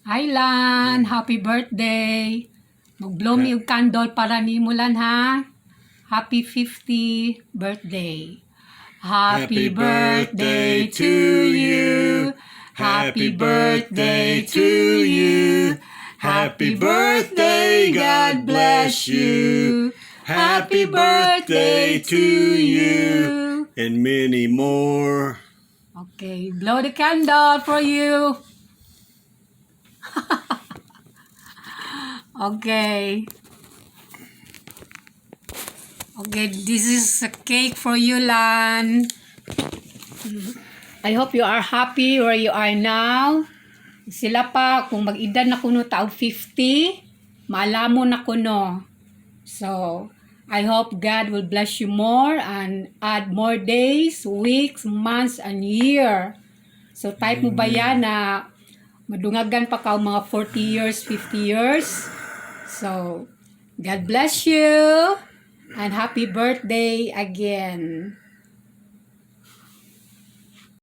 Hi, Lan! Happy birthday! Mag-blow mi og candle para nimo, Lan, ha? Happy 50 birthday. Happy birthday to you. Happy birthday to you. Happy birthday, God bless you. Happy birthday to you. And many more. Okay, blow the candle for you. Okay. Okay, this is a cake for you, Lan. I hope you are happy where you are now. Sila pa, kung mag-edad na kuno ta og 50, maalamon na kuno. So, I hope God will bless you more and add more days, weeks, months, and year. So, type mo ba yan na madungagan pa ka og mga 40 years, 50 years? So, God bless you and happy birthday again.